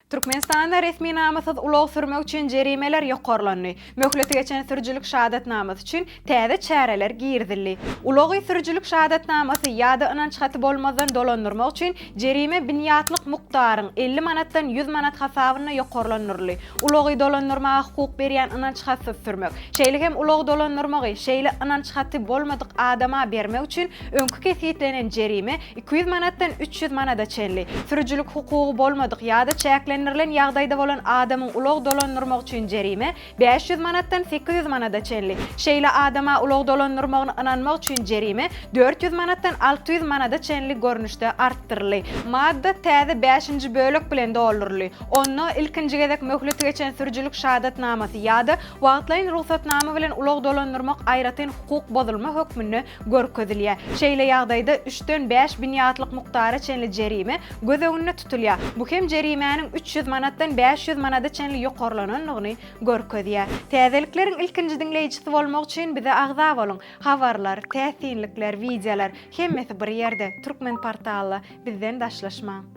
Türkmenistanda resminamasyz ulag sürmek üçin jerimeler ýokarlandy. Möhleti geçen sürüjilik şahadatnamasy üçin täze çäreler girizildi. Ulagy sürüjilik şahadatnamasy ýa-da ynanç haty bolmazdan dolandyrmak üçin jerime binýatlyk mukdaryň 50 manatdan 100 manat hasabynda ýokarlandyryldy. Ulagy dolandyrmaga hukuk berýän ynanç hatsyz sürmek, şeýle hem ulag dolandyrmagy şeýle ynanç haty bolmadyk adama bermek üçin öňki kesgitlenen jerime 200 manatdan 300 manada çenli, sürüjilik hukugy bolmadyk ýa-da çäklendirilen ýagdaýda bolan adamyň ulag dolandyrmagy üçin jerime 500 manatdan 800 manada çenli, şeýle adama ulag dolandyrmagyny ynanmak üçin jerime 400 manatdan 600 manada çenli görnüşde artdyryldy. Madda täze bäşinji bölek bilen dolduryldy. Onda ilkinji gezek möhleti geçen sürüjilik şahadatnamasy ýa-da wagtlaýyn rugsatnama bilen ulag dolandyrmak aýratyn hukuk bozulma hökmünde görkezilýär. Şeýle ýagdaýda üçden bäş binýatlyk mukdara çenli jerime göz öňünde tutulýar. Bu hem jerimäniň 300 manatdan 500 manada çenli ýokarlanandygyny görkezýär. Täzelikleriň ilkinji diňleýjisi bolmak üçin bize agza boluň! Habarlar, täsinlikler, wideolar, hemmesi bir ýerde, Türkmenportalda. Bizden daşlaşmaň!